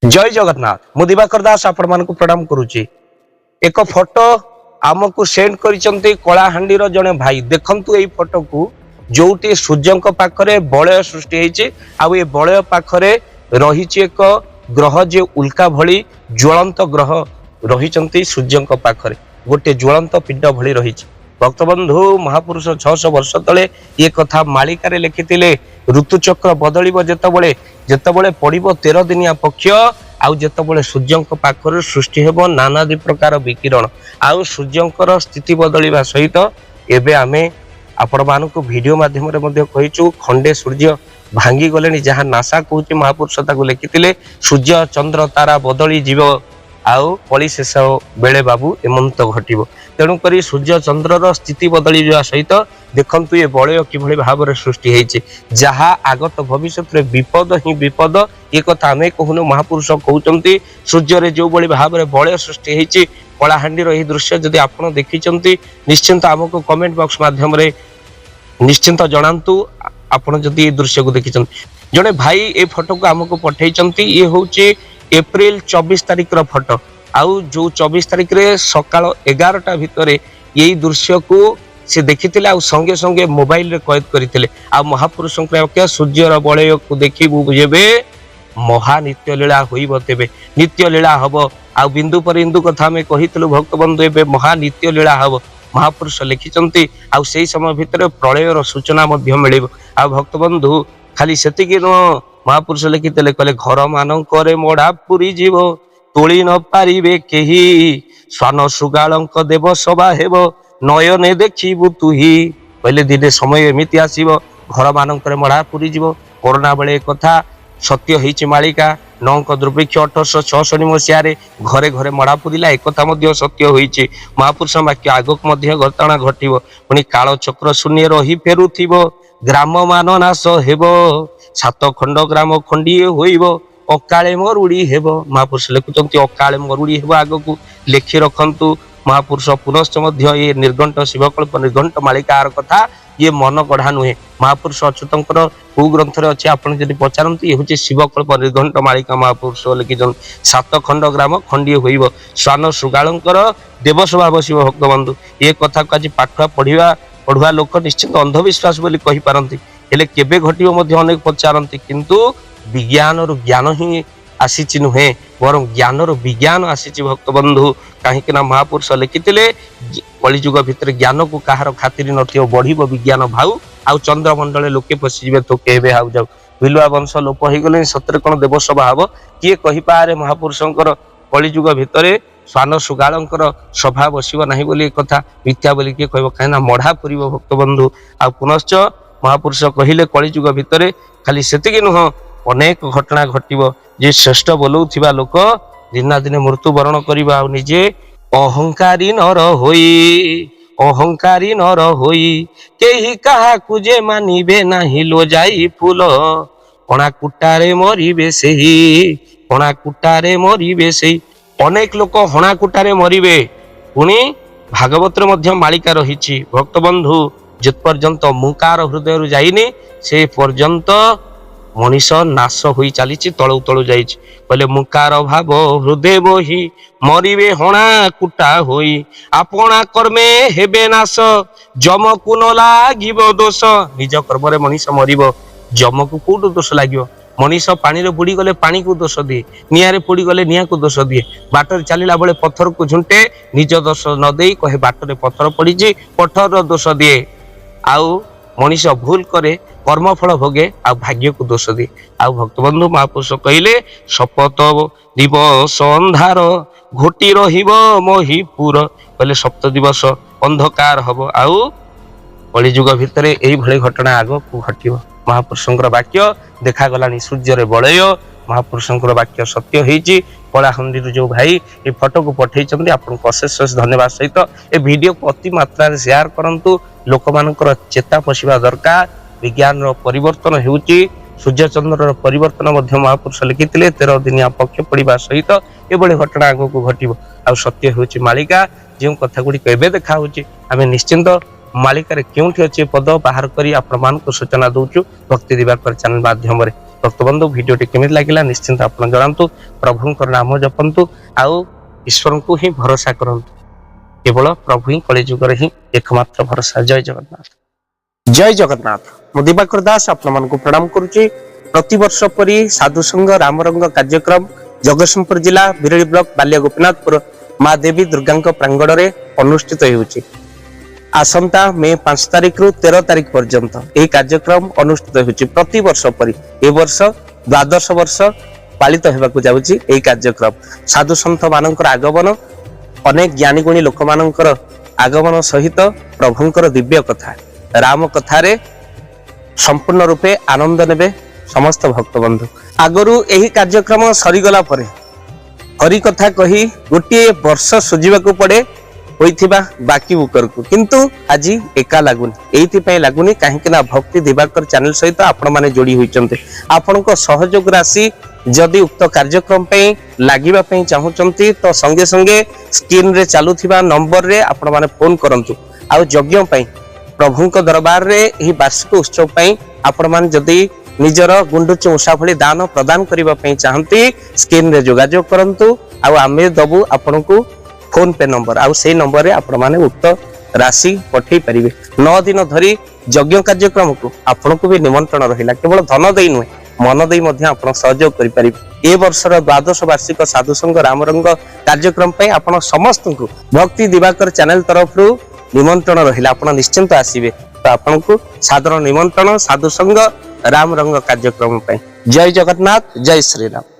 ଜୟ ଜଗନ୍ନାଥ। ମୁଁ ଦିବାକର ଦାସ ଆପଣମାନଙ୍କୁ ପ୍ରଣାମ କରୁଛି। ଏକ ଫଟୋ ଆମକୁ ସେଣ୍ଡ କରିଛନ୍ତି କଳାହାଣ୍ଡିର ଜଣେ ଭାଇ। ଦେଖନ୍ତୁ ଏଇ ଫଟୋକୁ, ଯୋଉଠି ସୂର୍ଯ୍ୟଙ୍କ ପାଖରେ ବଳୟ ସୃଷ୍ଟି ହେଇଛି ଆଉ ଏ ବଳୟ ପାଖରେ ରହିଛି ଏକ ଗ୍ରହ, ଯେ ଉଲ୍କା ଭଳି ଜ୍ୱଳନ୍ତ ଗ୍ରହ ରହିଛନ୍ତି। ସୂର୍ଯ୍ୟଙ୍କ ପାଖରେ ଗୋଟେ ଜ୍ୱଳନ୍ତ ପିଣ୍ଡ ଭଳି ରହିଛି। ଭକ୍ତବନ୍ଧୁ, ମହାପୁରୁଷ 600 ବର୍ଷ ତଳେ ଇଏ କଥା ମାଳିକାରେ ଲେଖିଥିଲେ। ଋତୁଚକ୍ର ବଦଳିବ ଯେତେବେଳେ, ଯେତେବେଳେ ପଡ଼ିବ 13 ଦିନିଆ ପକ୍ଷ, ଆଉ ଯେତେବେଳେ ସୂର୍ଯ୍ୟଙ୍କ ପାଖରୁ ସୃଷ୍ଟି ହେବ ନାନାଦି ପ୍ରକାର ବିକିରଣ ଆଉ ସୂର୍ଯ୍ୟଙ୍କର ସ୍ଥିତି ବଦଳିବା ସହିତ, ଏବେ ଆମେ ଆପଣମାନଙ୍କୁ ଭିଡ଼ିଓ ମାଧ୍ୟମରେ ମଧ୍ୟ କହିଛୁ, ଖଣ୍ଡେ ସୂର୍ଯ୍ୟ ଭାଙ୍ଗି ଗଲେଣି, ଯାହା ନାସା କହୁଛି। ମହାପୁରୁଷ ତାକୁ ଲେଖିଥିଲେ, ସୂର୍ଯ୍ୟ ଚନ୍ଦ୍ର ତାରା ବଦଳି ଯିବ ଆଉ କଳି ଶେଷ ବେଳେ ବାବୁ ଏମନ୍ତ ଘଟିବ। ତେଣୁକରି ସୂର୍ଯ୍ୟ ଚନ୍ଦ୍ରର ସ୍ଥିତି ବଦଳିଯିବା ସହିତ ଦେଖନ୍ତୁ ଏ ବଳୟ କିଭଳି ଭାବରେ ସୃଷ୍ଟି ହେଇଛି, ଯାହା ଆଗତ ଭବିଷ୍ୟତରେ ବିପଦ ହିଁ ବିପଦ। ଏ କଥା ଆମେ କହୁନୁ, ମହାପୁରୁଷ କହୁଛନ୍ତି। ସୂର୍ଯ୍ୟରେ ଯେଉଁଭଳି ଭାବରେ ବଳୟ ସୃଷ୍ଟି ହେଇଛି, କଳାହାଣ୍ଡିର ଏହି ଦୃଶ୍ୟ ଯଦି ଆପଣ ଦେଖିଛନ୍ତି, ନିଶ୍ଚିନ୍ତ ଆମକୁ କମେଣ୍ଟ ବକ୍ସ ମାଧ୍ୟମରେ ନିଶ୍ଚିନ୍ତ ଜଣାନ୍ତୁ ଆପଣ ଯଦି ଏ ଦୃଶ୍ୟକୁ ଦେଖିଛନ୍ତି। ଜଣେ ଭାଇ ଏ ଫଟୋକୁ ଆମକୁ ପଠେଇଛନ୍ତି। ଇଏ ହଉଛି ଏପ୍ରିଲ 24 ତାରିଖର ଫଟୋ, ଆଉ ଯୋଉ 24 ତାରିଖରେ ସକାଳ 11ଟା ଭିତରେ ଏଇ ଦୃଶ୍ୟକୁ ସେ ଦେଖିଥିଲେ ଆଉ ସଙ୍ଗେ ସଙ୍ଗେ ମୋବାଇଲରେ କଏଦ କରିଥିଲେ। ଆଉ ମହାପୁରୁଷଙ୍କ ବାକ୍ୟ, ସୂର୍ଯ୍ୟର ବଳୟକୁ ଦେଖିବୁ ଯେବେ, ମହା ନିତ୍ୟ ଲୀଳା ହୋଇବ ତେବେ। ନିତ୍ୟ ଲୀଳା ହବ ଆଉ ବିନ୍ଦୁ ପରେ ଇନ୍ଦୁ କଥା ଆମେ କହିଥିଲୁ ଭକ୍ତବନ୍ଧୁ, ଏବେ ମହା ନିତ୍ୟ ଲୀଳା ହବ ମହାପୁରୁଷ ଲେଖିଛନ୍ତି। ଆଉ ସେଇ ସମୟ ଭିତରେ ପ୍ରଳୟର ସୂଚନା ମଧ୍ୟ ମିଳିବ। ଆଉ ଭକ୍ତବନ୍ଧୁ, ଖାଲି ସେତିକି ନୁହଁ, ମହାପୁରୁଷ ଲେଖିଥିଲେ, କହିଲେ ଘର ମାନଙ୍କରେ ମଢା ପୁରି ଯିବ, ତୋଳି ନ ପାରିବେ କେହି, ଶ୍ୱାନ ଶୃଗାଳଙ୍କ ଦେବ ସଭା ହେବ, ନୟନେ ଦେଖିବୁ ତୁହି। କହିଲେ ଦିନେ ସମୟ ଏମିତି ଆସିବ, ଘର ମାନଙ୍କରେ ମଢା ପୁରିଯିବ। କରୋନା ବେଳେ ଏ କଥା ସତ୍ୟ ହେଇଛି। ମାଳିକା ନଅଙ୍କ ଦୁର୍ଭିକ୍ଷ 1866 ମସିହାରେ ଘରେ ଘରେ ମଢା ପୁରିଲା, ଏକଥା ମଧ୍ୟ ସତ୍ୟ ହୋଇଛି। ମହାପୁରୁଷ ବାକ୍ୟ, ଆଗକୁ ମଧ୍ୟ ଘଟଣା ଘଟିବ। ପୁଣି କାଳଚକ୍ର ଶୂନ୍ୟ ରହି ଫେରୁଥିବ, ଗ୍ରାମ ମାନ ନାଶ ହେବ, ସାତ ଖଣ୍ଡ ଗ୍ରାମ ଖଣ୍ଡିଏ ହୋଇବ, ଅକାଳେ ମରୁଡ଼ି ହେବ। ମହାପୁରୁଷ ଲେଖୁଛନ୍ତି, ଅକାଳେ ମରୁଡ଼ି ହେବ, ଆଗକୁ ଲେଖି ରଖନ୍ତୁ। ମହାପୁରୁଷ ପୁନଶ୍ଚ ମଧ୍ୟ ଏ ନିର୍ଘଣ୍ଟ ଶିବକଳ୍ପ ନିର୍ଘଣ୍ଟ ମାଳିକାର କଥା ଇଏ ମନ ଗଢା ନୁହେଁ। ମହାପୁରୁଷ ଅଚ୍ୟୁତଙ୍କର କୋଉ ଗ୍ରନ୍ଥରେ ଅଛି ଆପଣ ଯଦି ପଚାରନ୍ତି, ଇଏ ହେଉଛି ଶିବକଳ୍ପ ନିର୍ଘଣ୍ଟ ମାଳିକା। ମହାପୁରୁଷ ଲେଖିଛନ୍ତି, ସାତ ଖଣ୍ଡ ଗ୍ରାମ ଖଣ୍ଡିଏ ହୋଇବ, ଶ୍ୱାନ ଶୃଗାଳଙ୍କର ଦେବସଭା ବସିବ। ଭକ୍ତବନ୍ଧୁ, ଏ କଥାକୁ ଆଜି ପାଠୁଆ ପଢିବା ପଢୁଆ ଲୋକ ନିଶ୍ଚିନ୍ତ ଅନ୍ଧବିଶ୍ୱାସ ବୋଲି କହିପାରନ୍ତି। ହେଲେ କେବେ ଘଟିବ ମଧ୍ୟ ଅନେକ ପଚାରନ୍ତି। କିନ୍ତୁ ବିଜ୍ଞାନରୁ ଜ୍ଞାନ ହିଁ ଆସିଛି ନୁହେଁ, ବରଂ ଜ୍ଞାନରୁ ବିଜ୍ଞାନ ଆସିଛି ଭକ୍ତବନ୍ଧୁ। କାହିଁକି ନା ମହାପୁରୁଷ ଲେଖିଥିଲେ, କଳିଯୁଗ ଭିତରେ ଜ୍ଞାନକୁ କାହାର ଖାତିରି ନଥିବ, ବଢିବ ବିଜ୍ଞାନ ଭାଉ, ଆଉ ଚନ୍ଦ୍ରମଣ୍ଡଳରେ ଲୋକେ ପଶିଯିବେ, ଥୋକେ ହେବେ ହାଉ ଯାଉ। ବିଲୁଆ ବଂଶ ଲୋପ ହେଇଗଲେଣି, ସତରେ କଣ ଦେବସଭା ହବ କିଏ କହିପାରେ? ମହାପୁରୁଷଙ୍କର କଳିଯୁଗ ଭିତରେ ଶ୍ୱାନ ଶୃଗାଳଙ୍କର ସଭା ବସିବ ନାହିଁ ବୋଲି ଏ କଥା ମିଥ୍ୟା ବୋଲି କିଏ କହିବ? କାହିଁକି ନା ମଢା ପୁରିବ ଭକ୍ତବନ୍ଧୁ। ଆଉ ପୁନଶ୍ଚ ମହାପୁରୁଷ କହିଲେ, କଳିଯୁଗ ଭିତରେ ଖାଲି ସେତିକି ନୁହଁ, ଅନେକ ଘଟଣା ଘଟିବ ଯେ ଶ୍ରେଷ୍ଠ ବୋଲଉଥିବା ଲୋକ ଦିନ ନା ଦିନେ ମୃତ୍ୟୁବରଣ କରିବ। ଆଉ ନିଜେ ଅହଙ୍କାରୀ ନର ହୋଇ, ଅହଙ୍କାରୀ ନର ହୋଇ କେହି କାହାକୁ ଯେ ମାନିବେ ନାହିଁ ଲୋ ଯାଇ ଫୁଲ, କଣା କୁଟାରେ ମରିବେ ସେହି, କଣା କୁଟାରେ ମରିବେ ସେଇ। ଅନେକ ଲୋକ ହଣା କୁଟାରେ ମରିବେ। ପୁଣି ଭାଗବତରେ ମଧ୍ୟ ମାଳିକା ରହିଛି ଭକ୍ତବନ୍ଧୁ, ଯେ ପର୍ଯ୍ୟନ୍ତ ମୁକାର ହୃଦୟରୁ ଯାଇନି ସେ ପର୍ଯ୍ୟନ୍ତ ମଣିଷ ନାଶ ହୋଇ ଚାଲିଛି, ତଳୁ ତଳୁ ଯାଇଛି। କହିଲେ ମୁକାର ଭାବ ହୃଦୟ ବହି ମରିବେ ହଣା କୁଟା ହୋଇ, ଆପଣା କର୍ମେ ହେବେ ନାଶ, ଯମକୁ ନ ଲାଗିବ ଦୋଷ। ନିଜ କର୍ମରେ ମଣିଷ ମରିବ, ଯମକୁ କୋଉଠୁ ଦୋଷ ଲାଗିବ? ମଣିଷ ପାଣିରେ ବୁଡ଼ିଗଲେ ପାଣିକୁ ଦୋଷ ଦିଏ, ନିଆଁରେ ପୋଡ଼ିଗଲେ ନିଆଁକୁ ଦୋଷ ଦିଏ, ବାଟରେ ଚାଲିଲା ବେଳେ ପଥରକୁ ଝୁଣ୍ଟେ, ନିଜ ଦୋଷ ନ ଦେଇ କହେ ବାଟରେ ପଥର ପଡ଼ିଛି, ପଥରର ଦୋଷ ଦିଏ। ଆଉ ମଣିଷ ଭୁଲ କରେ, କର୍ମଫଳ ଭୋଗେ ଆଉ ଭାଗ୍ୟକୁ ଦୋଷ ଦିଏ। ଆଉ ଭକ୍ତବନ୍ଧୁ, ମହାପୁରୁଷ କହିଲେ ସପତ ଦିବସ ଅନ୍ଧାର ଘୋଟି ରହିବ ମହିପୁର। କହିଲେ ସପ୍ତ ଦିବସ ଅନ୍ଧକାର ହବ ଆଉ କଳିଯୁଗ ଭିତରେ ଏଇଭଳି ଘଟଣା ଆଗକୁ ଘଟିବ। ମହାପୁରୁଷଙ୍କର ବାକ୍ୟ ଦେଖାଗଲାଣି ସୂର୍ଯ୍ୟରେ ବଳୟ। ମହାପୁରୁଷଙ୍କର ବାକ୍ୟ ସତ୍ୟ ହେଇଛି। କଳାହାଣ୍ଡିରୁ ଯୋଉ ଭାଇ ଏ ଫଟୋକୁ ପଠେଇଛନ୍ତି, ଆପଣଙ୍କୁ ଅଶେଷ ଅଶେଷ ଧନ୍ୟବାଦ ସହିତ ଏ ଭିଡ଼ିଓକୁ ଅତି ମାତ୍ରାରେ ସେୟାର କରନ୍ତୁ। ଲୋକମାନଙ୍କର ଚେତା ପଶିବା ଦରକାର। ବିଜ୍ଞାନର ପରିବର୍ତ୍ତନ ହେଉଛି, ସୂର୍ଯ୍ୟଚନ୍ଦ୍ରର ପରିବର୍ତ୍ତନ ମଧ୍ୟ ମହାପୁରୁଷ ଲେଖିଥିଲେ, 13 ଦିନିଆ ପକ୍ଷ ପଡ଼ିବା ସହିତ ଏଭଳି ଘଟଣା ଆଗକୁ ଘଟିବ। ଆଉ ସତ୍ୟ ହେଉଛି ମାଳିକା। ଯେଉଁ କଥା ଗୁଡ଼ିକ ଏବେ ଦେଖା ହେଉଛି, ଆମେ ନିଶ୍ଚିନ୍ତ ମାଳିକାରେ କେଉଁଠି ଅଛି ପଦ ବାହାର କରି ଆପଣମାନଙ୍କୁ ସୂଚନା ଦଉଛୁ ଭକ୍ତି ଦିବାକର ଚ୍ୟାନେଲ ମାଧ୍ୟମରେ। ଭକ୍ତବନ୍ଧୁ, ଭିଡ଼ିଓଟି କେମିତି ଲାଗିଲା ନିଶ୍ଚିନ୍ତ ଆପଣ ଜଣାନ୍ତୁ। ପ୍ରଭୁଙ୍କର ନାମ ଜପନ୍ତୁ ଆଉ ଈଶ୍ୱରଙ୍କୁ ହିଁ ଭରସା କରନ୍ତୁ। କେବଳ ପ୍ରଭୁ ହିଁ କଳିଯୁଗରେ ହିଁ ଏକମାତ୍ର ଭରସା। ଜୟ ଜଗନ୍ନାଥ, ଜୟ ଜଗନ୍ନାଥ। ମୁଁ ଦିବାକର ଦାସ ଆପଣମାନଙ୍କୁ ପ୍ରଣାମ କରୁଛି। ପ୍ରତିବର୍ଷ ପରି ସାଧୁସଙ୍ଗ ରାମରଙ୍ଗ କାର୍ଯ୍ୟକ୍ରମ ଜଗତସିଂହପୁର ଜିଲ୍ଲା ବିରଳି ବ୍ଲକ ବାଲିଆ ଗୋପୀନାଥପୁର ମା ଦେବୀ ଦୁର୍ଗାଙ୍କ ପ୍ରାଙ୍ଗଣରେ ଅନୁଷ୍ଠିତ ହେଉଛି। ଆସନ୍ତା ମେ 5 ତାରିଖରୁ 13 ତାରିଖ ପର୍ଯ୍ୟନ୍ତ ଏହି କାର୍ଯ୍ୟକ୍ରମ ଅନୁଷ୍ଠିତ ହେଉଛି। ପ୍ରତିବର୍ଷ ପରି ଏ ବର୍ଷ ଦ୍ୱାଦଶ ବର୍ଷ ପାଳିତ ହେବାକୁ ଯାଉଛି ଏହି କାର୍ଯ୍ୟକ୍ରମ। ସାଧୁ ସନ୍ଥ ମାନଙ୍କର ଆଗମନ, ଅନେକ ଜ୍ଞାନୀଗୁଣୀ ଲୋକମାନଙ୍କର ଆଗମନ ସହିତ ପ୍ରଭୁଙ୍କର ଦିବ୍ୟ କଥା, ରାମ କଥାରେ ସମ୍ପୂର୍ଣ୍ଣ ରୂପେ ଆନନ୍ଦ ନେବେ ସମସ୍ତ ଭକ୍ତବନ୍ଧୁ। ଆଗରୁ ଏହି କାର୍ଯ୍ୟକ୍ରମ ସରିଗଲା ପରେ ହରି କଥା କହି ଗୋଟିଏ ବର୍ଷ ସୁଝିବାକୁ ପଡେ ହୋଇଥିବା ବାକି ବୁକରକୁ, କିନ୍ତୁ ଆଜି ଏକା ଲାଗୁନି। ଏଇଥିପାଇଁ ଲାଗୁନି କାହିଁକି ନା ଭକ୍ତି ଦିବାକର ଚ୍ୟାନେଲ ସହିତ ଆପଣମାନେ ଯୋଡି ହୋଇଛନ୍ତି। ଆପଣଙ୍କ ସହଯୋଗ ରାଶି ଯଦି ଉକ୍ତ କାର୍ଯ୍ୟକ୍ରମ ପାଇଁ ଲାଗିବା ପାଇଁ ଚାହୁଁଛନ୍ତି, ତ ସଙ୍ଗେ ସଙ୍ଗେ ସ୍କ୍ରିନରେ ଚାଲୁଥିବା ନମ୍ବରରେ ଆପଣମାନେ ଫୋନ କରନ୍ତୁ। ଆଉ ଯଜ୍ଞ ପାଇଁ, ପ୍ରଭୁଙ୍କ ଦରବାରରେ ଏହି ବାର୍ଷିକ ଉତ୍ସବ ପାଇଁ ଆପଣମାନେ ଯଦି ନିଜର ଗୁଣ୍ଡୁଚି ମୂଷା ଭଳି ଦାନ ପ୍ରଦାନ କରିବା ପାଇଁ ଚାହାନ୍ତି, ସ୍କ୍ରିନରେ ଯୋଗାଯୋଗ କରନ୍ତୁ ଆଉ ଆମେ ଦବୁ ଆପଣଙ୍କୁ ଫୋନ ପେ ନମ୍ବର, ଆଉ ସେଇ ନମ୍ବରରେ ଆପଣମାନେ ଉକ୍ତ ରାଶି ପଠେଇ ପାରିବେ। 9 ଦିନ ଧରି ଯଜ୍ଞ କାର୍ଯ୍ୟକ୍ରମକୁ ଆପଣଙ୍କୁ ବି ନିମନ୍ତ୍ରଣ ରହିଲା। କେବଳ ଧନ ଦେଇ ନୁହେଁ, ମନ ଦେଇ ମଧ୍ୟ ଆପଣ ସହଯୋଗ କରିପାରିବେ। ଏ ବର୍ଷର ଦ୍ୱାଦଶ ବାର୍ଷିକ ସାଧୁସଙ୍ଗ ରାମରଙ୍ଗ କାର୍ଯ୍ୟକ୍ରମ ପାଇଁ ଆପଣ ସମସ୍ତଙ୍କୁ ଭକ୍ତି ଦିବାକର ଚ୍ୟାନେଲ ତରଫରୁ ନିମନ୍ତ୍ରଣ ରହିଲା। ଆପଣ ନିଶ୍ଚିନ୍ତ ଆସିବେ ତ ଆପଣଙ୍କୁ ସାଦର ନିମନ୍ତ୍ରଣ ସାଧୁସଙ୍ଗ ରାମରଙ୍ଗ କାର୍ଯ୍ୟକ୍ରମ ପାଇଁ। ଜୟ ଜଗନ୍ନାଥ, ଜୟ ଶ୍ରୀରାମ।